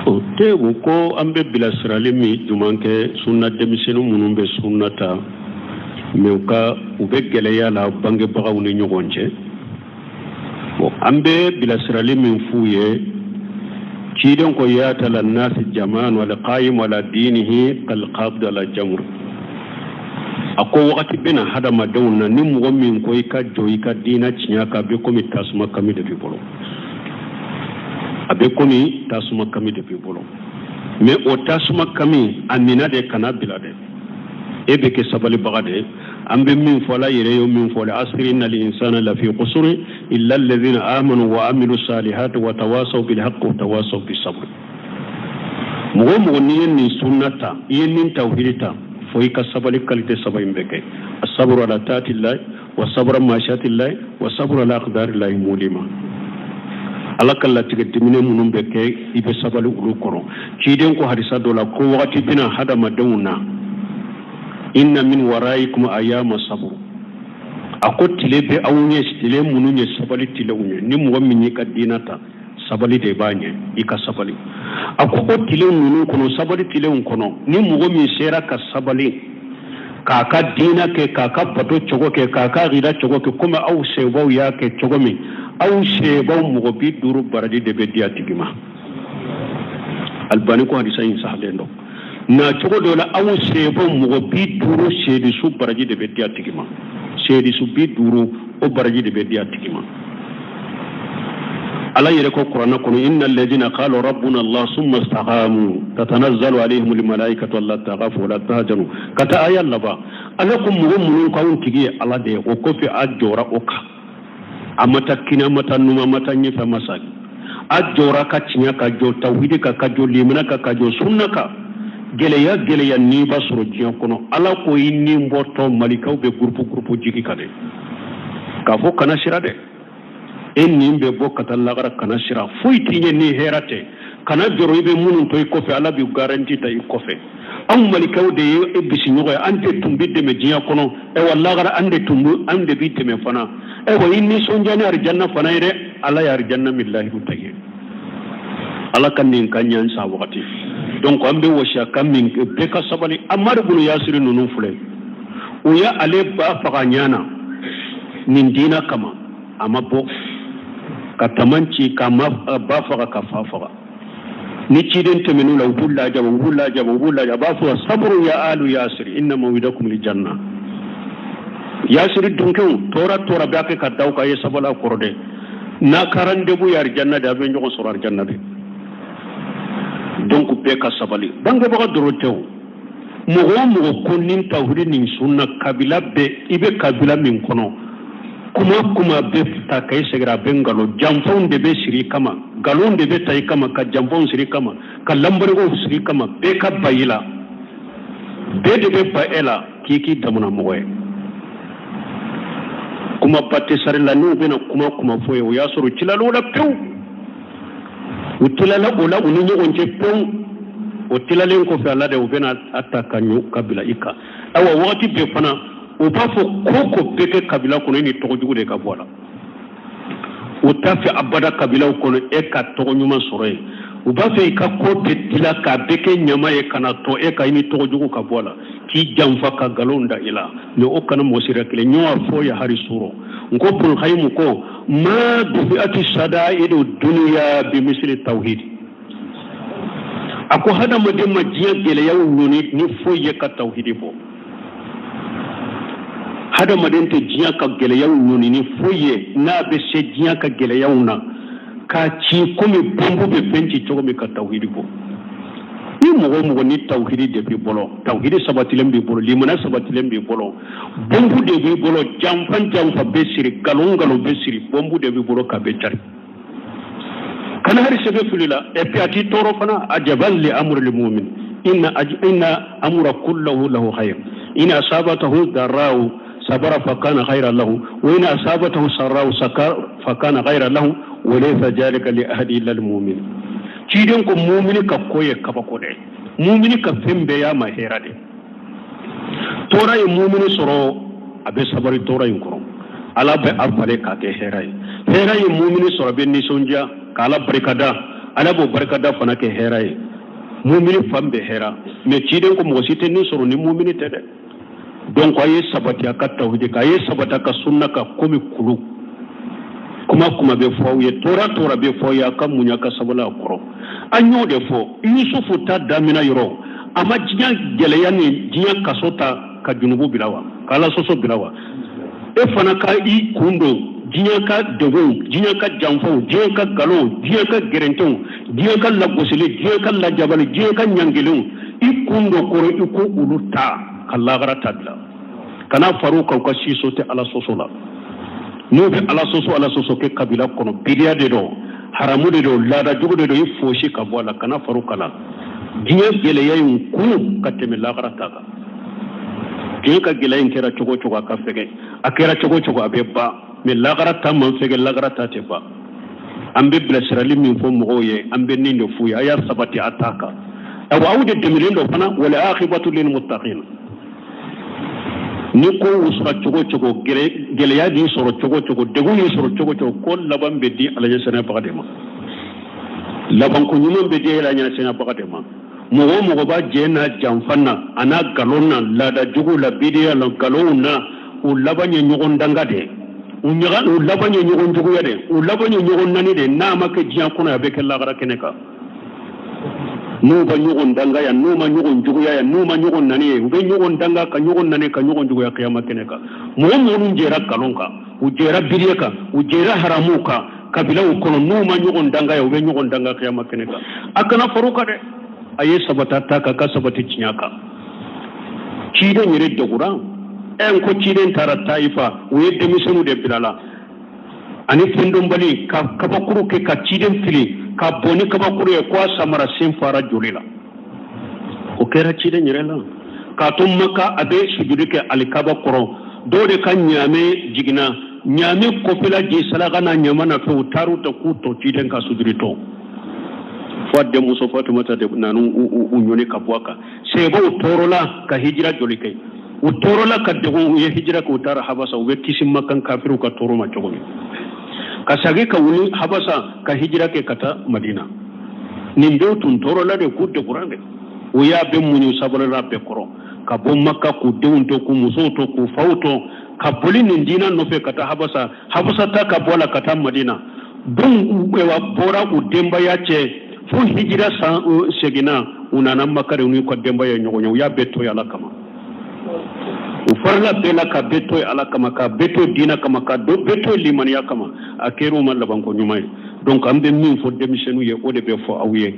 O tɛ o ko an bɛ bilasirali min juman kɛ sunna denmisɛnnin minnu bɛ sunna ta, mais u ka u bɛ gɛlɛya la bangebagaw ni ɲɔgɔn cɛ. Bon, an bɛ bilasirali min f'u ye, ciden ko yati ala nasi jamanu alqaim ala dinihi kalqabid ala jamur. A ko wagati bɛna hadamadenw na, ni mɔgɔ min ko i ka jɔ i ka diina tiɲɛ kan, a bɛ komi tasuma kami de b'i bolo, a bɛ komi tasuma kami de b'i bolo. Mais o tasuma kami, a mina de, kana bila dɛ, e bɛ kɛ sabalibaga de ye. An bɛ min fɔ, Ala yɛrɛ ye min fɔ: wal asri innal insana lafi khusri illa alladhina amanu wa amilu salihati wa tawasaw bil haqqi wa tawasaw bis sabr. Mɔgɔ o mɔgɔ n'i ye nin sunna ta, i ye nin tawhidi ta, fo i ka sabali qualité saba in bɛɛ kɛ: asabru ala taatillahi wa sabru masiyaatillahi wa sabru ala aqdarillahi mulima. Ala ka latigɛ dimine minnu bɛ kɛ, i bɛ sabali olu kɔrɔ. Ciden ko hadisa dɔ la ko wagati bɛna hadamadenw na, inna min waraikum ayama sabru. A ko tile bɛ aw ɲɛ, tile minnu ye sabali tilew ye. Ni mɔgɔ min y'i ka diina ta, sabali de b'a ɲɛ, i ka sabali. A ko o tile ninnu kɔnɔ, sabali tilew kɔnɔ, ni mɔgɔ min sera ka sabali k'a ka diina kɛ, k'a ka bato cogo kɛ, k'a ka akida cogo kɛ, komi aw sebaw y'a kɛ cogo min, aw sebaw mɔgɔ 50 baraji de bɛ di a tigi ma. Albani ko hadisa in sahalen don. Na cogo dɔ la, aw sebaw mɔgɔ 50 seedisu baraji de bɛ di a tigi ma, seedisu 50, o baraji de bɛ di a tigi ma. Ala yɛrɛ ko kuranɛ kɔnɔ: inna alladhina qalu rabbuna allah summa istaqamu tatanazzalu alayhim almalaikatu alla takhafu wala tahzanu, ka taa aya laban. Ala ko mɔgɔ minnu k'anw tigi ye Ala de ye, o kɔfɛ a jɔra o kan, a ma taa kini, a ma taa numa, a ma taa ɲɛfɛ, a ma sagi, a jɔra ka tiɲɛ ka jɔ tawhidi kan, ka jɔ limana kan, ka jɔ sunna kan. Gɛlɛya gɛlɛya n'i b'a sɔrɔ diɲɛ kɔnɔ, Ala ko i ni bɔtɔ malikaw bɛ gurupu gurupu jigi kan dɛ, k'a fɔ kana sira dɛ, e nin bɛ bɔ ka taa lagara, kana sira foyi t'i ɲɛ ni hɛrɛ tɛ, kana jɔrɔ i bɛ minnu to i kɔfɛ, Ala bɛ garanti ta i kɔfɛ. Anw malikaw de ye e bisiɲɔgɔn ye, an de tun b'i dɛmɛ diɲɛ kɔnɔ, ayiwa lagara an de tun bɛ, an de b'i dɛmɛ fana. Ayiwa i nisɔndiya ni arijanna fana ye dɛ, Ala ye arijanna min lahidu ta ye, Ala ka nin ka ɲɛ sa wagati. Donc an bɛ wasiya kan min, bɛɛ ka sabali. Amari bunu Yasiri ninnu filɛ, u ye ale ba faga ɲɛ na nin diina kama, a ma bɔ ka taman ci ka ma ba faga ka fa faga. Ni ciden tɛmɛn'u la, u b'u lajaba, u b'u lajaba, u b'u lajaba. A b'a fɔ: saburu ya alu Yasiri, inna mawidakum li janna. Yasiri dunkew, tɔɔrɔ tɔɔrɔ b'a kɛ ka daw kan, ye sabali a kɔrɔ dɛ, n'a ka rendez-vous ye arijanna de, a bɛ ɲɔgɔn sɔrɔ arijanna de. Donc bɛɛ ka sabali, bangebaga dɔrɔn tɛ o. Mɔgɔ o mɔgɔ ko nin tawhidi nin sunna, kabila bɛɛ, i bɛ kabila min kɔnɔ, kuma kuma bɛ ta ka i sɛgɛrɛ, a bɛ nkalon janfanw de bɛ siri i kama, nkalon de bɛ ta i kama, ka janfanw siri i kama, ka lanbarigow siri i kama. Bɛɛ ka ba i la, bɛɛ de bɛ ba e la k'i k'i damana mɔgɔ ye. Kumaba tɛ sari la. N'u bɛna kuma kuma fɔ ye, o y'a sɔrɔ tilala o la pewu, u tilala o la u ni ɲɔgɔn cɛ pewu. O tilalen kɔfɛ, ala de u bɛna a ta ka ɲɔ ka bila i kan. Ayiwa wagati bɛɛ fana, u b'a fɔ ko ko bɛɛ kɛ kabila kɔnɔ, i ni tɔgɔ jugu de ka bɔ a la. U t'a fɛ abada kabilaw kɔnɔ e ka tɔgɔ ɲuman sɔrɔ yen. U b'a fɛ i ka ko bɛɛ tila k'a bɛɛ kɛ ɲama ye, ka na tɔ e ka i ni tɔgɔ jugu ka bɔ a la, k'i janfa, ka nkalon da i la. Mais o kana mɔgɔ sira kelen ɲɔgɔn fɔ ya hari sɔrɔ. N ko Bulhayimu ko ma dufiati sadaidu duniya bi misili tawhid. A ko hadamaden ma diɲɛ gɛlɛyaw ɲɔni ni foyi ye ka tawhidi bɔ. Hadamaden tɛ diɲɛ ka gɛlɛyaw ɲɔni ni foyi ye, n'a bɛ se diɲɛ ka gɛlɛyaw na k'a ci komi bɔnbu bɛ fɛn ci cogo min, ka tawhidi bɔ. Ni mɔgɔ o mɔgɔ ni tawhidi de b'i bolo, tawhidi sabatilen b'i bolo, limana sabatilen b'i bolo, bɔnbu de b'i bolo, janfa janfa bɛ siri, nkalon nkalon bɛ siri, bɔnbu de b'i bolo k'a bɛ cari, kana hari sɛbɛ fili la. Et puis a t'i tɔɔrɔ fana. Ajaban li amril mu'min, inna inna amra kullahu lahu khayr, in asabatahu darra'u sabara fa kana khayran lahu, wa in asabatahu sarra'u sakara fa kana khayran lahu, wa laysa dhalika li ahadi illa al mu'min. Ciden ko mumini ka ko ye kabako dɛ, mumini ka fɛn bɛɛ y'a ma hɛrɛ de. Tɔɔrɔ ye mumini sɔrɔ, a bɛ sabali tɔɔrɔ in kɔrɔ, Ala bɛ a falen k'a kɛ hɛrɛ ye. Hɛrɛ ye mumini sɔrɔ, a bɛ nisɔndiya k'Ala barikada. Ala b'o barikada fana kɛ hɛrɛ ye. Mumini fan bɛ hɛrɛ, mais ciden ko mɔgɔ si tɛ nin sɔrɔ ni mumini tɛ dɛ. Donc a ye sabati a ka tawhidi kan, a ye sabati a ka sunna kan komi kulu. Kuma kuma bɛ fɔ aw ye, tɔɔrɔ tɔɔrɔ bɛ fɔ aw ye, a ka muɲu, a ka sabali a kɔrɔ. An y'o de fɔ Yusufu ta damina yɔrɔ, a ma diɲɛ gɛlɛya ni diɲɛ kaso ta ka junubu bila wa, ka Ala sɔsɔ bila wa? E fana ka i kun don diɲɛ ka degun, diɲɛ ka janfaw, diɲɛ ka nkalonw, diɲɛ ka gɛrɛntɛw, diɲɛ ka lagosili, diɲɛ ka lajabali, diɲɛ ka ɲangiliw, i kun don kɔrɔ, i ko olu ta ka lagara ta bila. Kana far'u kan, u ka si so tɛ Ala sɔsɔ la. N'u bɛ Ala sɔsɔ, Ala sɔsɔ kɛ kabila kɔnɔ, bidiya de don, haramu de don, laada jugu de don, i fosi ka bɔ a la. Kana far'u kan la diɲɛ gɛlɛya in kun ka tɛmɛ lagara ta kan. Diɲɛ ka gɛlɛya in kɛra cogo o cogo, a ka fɛgɛ, a kɛra cogo o cogo, a bɛ ban, mais lagara ta man fɛgɛ, lagara ta tɛ ban. An bɛ bilasirali min fɔ mɔgɔw ye, an bɛ nin de f'u ye, a y'a sabati a ta kan. Awa, aw de dɛmɛlen don fana, wal akibatu lil muttaqin. Ni ko wusura cogo o cogo, gɛlɛya y'i sɔrɔ cogo o cogo, degun y'i sɔrɔ cogo o cogo, ko laban bɛ di Ala ɲɛsiranbaga de ma, labanko ɲuman bɛ di Ala ɲɛsiranbaga de ma. Mɔgɔ o mɔgɔ b'a jɛ n'a janfa na, a n'a nkalon na, laada jugu la, bidiya la, nkalonw na, u laban ye ɲɔgɔn danga de ye, u ɲaga, u laban ye ɲɔgɔn juguya de, u laban ye ɲɔgɔn nani de. N'a ma kɛ diɲɛ kɔnɔ, a bɛ kɛ lagara kɛnɛ kan. N'u bɛ ɲɔgɔn danga yan, n'u ma ɲɔgɔn juguya yan, n'u ma ɲɔgɔn nani ye, u bɛ ɲɔgɔn danga ka ɲɔgɔn nani ka ɲɔgɔn juguya kiyama kɛnɛ kan. Mɔgɔ minnu jɛra nkalon kan, u jɛra bidiya kan, u jɛra haramu kan kabilaw kɔnɔ, n'u ma ɲɔgɔn danga yan, u bɛ ɲɔgɔn danga kiyama kɛnɛ kan. A kana far'u kan dɛ, a ye sabata ta kan, ka sabati tiɲɛ kan. Ciden yɛrɛ degura ɛ n ko ciden taara Tayifa, u ye denmisɛnninw de bila la ani fɛndɔnbali ka kabakuru kɛ ka ciden fili ka bɔn ni kabakuru ye, ko a samara sen fara joli la. O kɛra ciden yɛrɛ la k'a to Maka, a bɛ sujudi kɛ alikaba kɔrɔ, dɔw de ka ɲaamɛ jiginna, ɲaamɛ kɔfɛla ji saraka n'a ɲama na fɛ, u taar'u ta k'u tɔ ciden ka sujudi tɔ, fo a denmuso Fatumata de nana u ɲɔni ka bɔ a kan. Sahabaw tɔɔrɔla ka hijira joli kɛ, u tɔɔrɔla ka degun, u ye hijira kɛ, u taara Habasa, u bɛ kisi Makan kafiriw ka tɔɔrɔ ma cogo min, ka segin ka wuli Habasa ka hijira kɛ ka taa Madina. Nin bɛɛ tun tɔɔrɔla de, k'u degunna de, u y'a bɛɛ muɲu, sabalila bɛɛ kɔrɔ, ka bɔ Maka k'u denw to, k'u musow to, k'u faw to, ka boli nin diinɛ nɔfɛ ka taa Habasa, Habasa ta ka bɔ a la ka taa Madina. Dɔw bɔra u denbaya cɛ fo hijira san seginna, u nana Maka de n'u ka denbaya ɲɔgɔn ye. U y'a bɛɛ to yen Ala kama, u farila bɛɛ la ka bɛɛ to yen Ala kama, ka bɛɛ to diinɛ kama, ka bɛɛ to limaniya kama. A kɛra u ma labanko ɲuman ye. Donc an bɛ min fɔ denmisɛnninw ye, o de bɛ fɔ aw ye.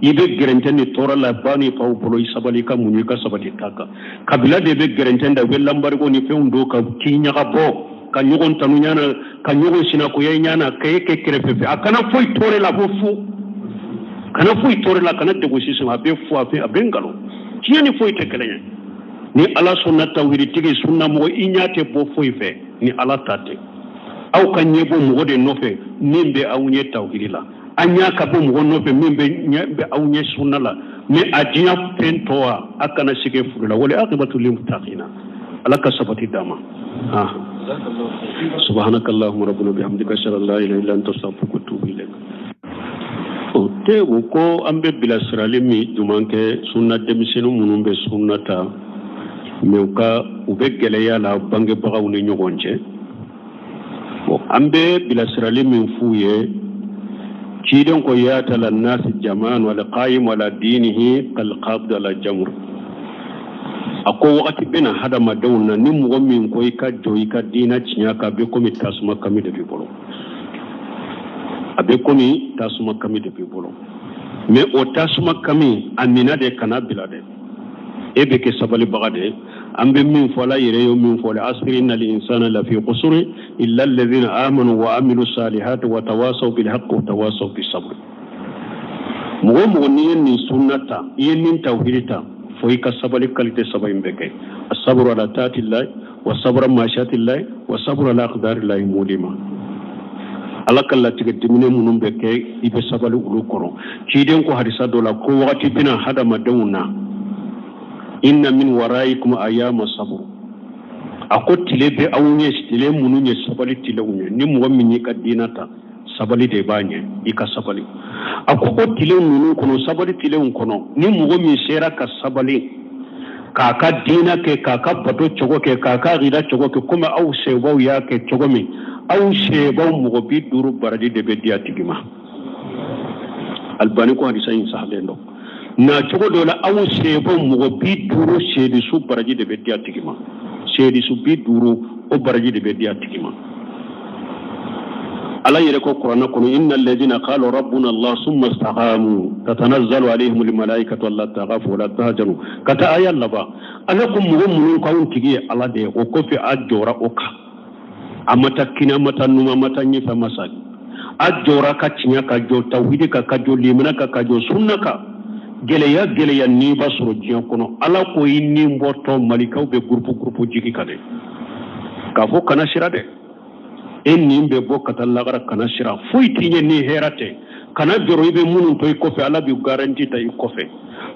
I bɛ gɛrɛntɛ ni tɔɔrɔ la ba ni faw bolo, i sabali, i ka muɲu, i ka sabati ta kan. Kabila de bɛ gɛrɛntɛ da, u bɛ lanbarigo ni fɛnw don ka k'i ɲaga bɔ, ka ɲɔgɔn tanu ɲana, ka ɲɔgɔn sinakoya ɲana, ka e kɛ kɛrɛfɛ fɛ. A kana foyi tɔɔrɔ la fo fu, kana foyi tɔɔrɔ la, kana degun sisan. A bɛ fu, a bɛ a bɛ nkalon, tiɲɛ ni foyi tɛ kelen ye. Ni Ala sɔnna, tawhiditigi, sunna mɔgɔ, i ɲɛ tɛ bɔ foyi fɛ ni Ala ta tɛ. Aw ka ɲɛ bɔ mɔgɔ de nɔfɛ min bɛ aw ɲɛ tawhidi la, a ɲɛ ka bɔ mɔgɔ nɔfɛ min bɛ ɲɛ bɛ aw ɲɛ sunna la. Mais a diɲɛ fɛn tɔ, a kana sigi furu la. Wal aqibatu lil muttaqina. Ala ka sabati d'an ma. Ah, subhanaka allahumma rabbana bihamdika, ashhadu an la ilaha illa anta, astaghfiruka wa atubu ilayk. O tɛ o ko an bɛ bilasirali min ɲuman kɛ sunna denmisɛnnin minnu bɛ sunna ta, mais u ka u bɛ gɛlɛya la bangebagaw ni ɲɔgɔn cɛ. Bon, an bɛ bilasirali min f'u ye, ciden ko ya'ti ala nasi jaman wal qa'im ala dinihi kal qabd ala jamr. A ko wagati bɛna hadamadenw na, ni mɔgɔ min ko i ka jɔ i ka diina tiɲɛ kan, a bɛ komi tasuma kami de b'i bolo, a bɛ komi tasuma kami de b'i bolo. Mais o tasuma kami, a mina de, kana bila dɛ, e bɛ kɛ sabalibaga de ye. An bɛ min fɔ, Ala yɛrɛ ye min fɔ, asiri innal insana lafi khusri illa alladhina amanu wa amilu salihati wa tawasaw bil haqqi wa tawasaw bis sabr. Mɔgɔ o mɔgɔ n'i ye nin sunna ta, i ye nin tawhidi ta, fo i ka sabali qualité saba in bɛɛ kɛ: asabru ala taatillahi wa sabru ma'siyatillahi wa sabru ala aqdarillahi mulima. Ala ka latigɛ dimine minnu bɛ kɛ, i bɛ sabali olu kɔrɔ. Ciden ko hadisa dɔ la ko wagati bɛna hadamadenw na, inna min waraikum ayama sabr. A ko tile bɛ aw ɲɛ, tile minnu ye sabali tilew ye. Ni mɔgɔ min y'i ka diina ta, Sabali de b'a ɲɛ, i ka sabali. A ko o tile ninnu kɔnɔ, sabali tilew kɔnɔ, ni mɔgɔ min sera ka sabali k'a ka diinɛ kɛ, k'a ka bato cogo kɛ, k'a ka akida cogo kɛ, komi aw sebaw y'a kɛ cogo min, aw sebaw mɔgɔ 50 baraji de bɛ di a tigi ma. Albani ko hadisa in sahalen don. Na cogo dɔ la, aw sebaw mɔgɔ 50 seedisu baraji de bɛ di a tigi ma. Seedisu 50, o baraji de bɛ di a tigi ma. Ala yɛrɛ ko kuranɛ kɔnɔ: inna alladhina qalu rabbuna Allah summa istaqamu tatanazzalu alayhim almalaikatu alla takhafu wala tahzanu, ka taa aya laban. Ala ko mɔgɔ minnu k'anw tigi ye Ala de ye, o kɔfɛ a jɔra o kan, a ma taa kini, a ma taa numa, a ma taa ɲɛfɛ, a ma sagi, a jɔra ka tiɲɛ, ka jɔ tawhidi kan, ka jɔ limana kan, ka jɔ sunna kan. Gɛlɛya gɛlɛya n'i b'a sɔrɔ diɲɛ kɔnɔ, Ala ko i ni bɔtɔ malikaw bɛ gurupu gurupu jigi kan dɛ, k'a fɔ kana sira dɛ, e nin bɛ bɔ ka taa lagara, kana sira foyi t'i ɲɛ ni hɛrɛ tɛ, kana jɔrɔ i bɛ minnu to i kɔfɛ, Ala bɛ garanti ta i kɔfɛ.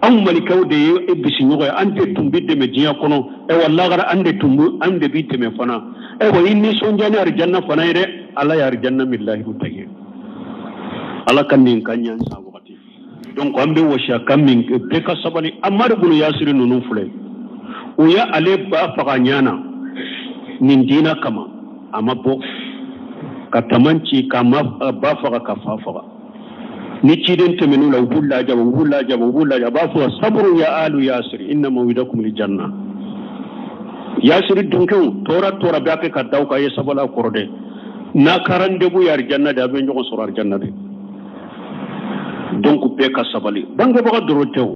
Anw malikaw de ye e bisiɲɔgɔn ye, an de tun bɛ dɛmɛ diɲɛ kɔnɔ, ayiwa lagara an de tun bɛ, an de b'i dɛmɛ fana. Ayiwa i nisɔndiya ni arijanna fana ye dɛ, Ala ye arijanna min lahidu ta ye. Ala ka nin ka ɲɛ san wagati. Donc an bɛ wasiya kan min kɛ, bɛɛ ka sabali. Amari bunu Yasiri ninnu filɛ, u ye ale ba faga ɲɛ na nin diina kama, a ma bɔ ka taman ci k'a ma ba faga ka fa faga. Ni ciden tɛmɛn'u la, u b'u lajaba, u b'u lajaba, u b'u lajaba. A b'a fɔ: saburu ya alu Yasiri, inna mawidakum li janna. Yasiri dunkew, tɔɔrɔ tɔɔrɔ b'a kɛ ka da aw kan, ye sabali a kɔrɔ dɛ, n'a ka rendez-vous ye arijanna de, a bɛ ɲɔgɔn sɔrɔ arijanna de. Donc bɛɛ ka sabali, bangebaga dɔrɔn tɛ o.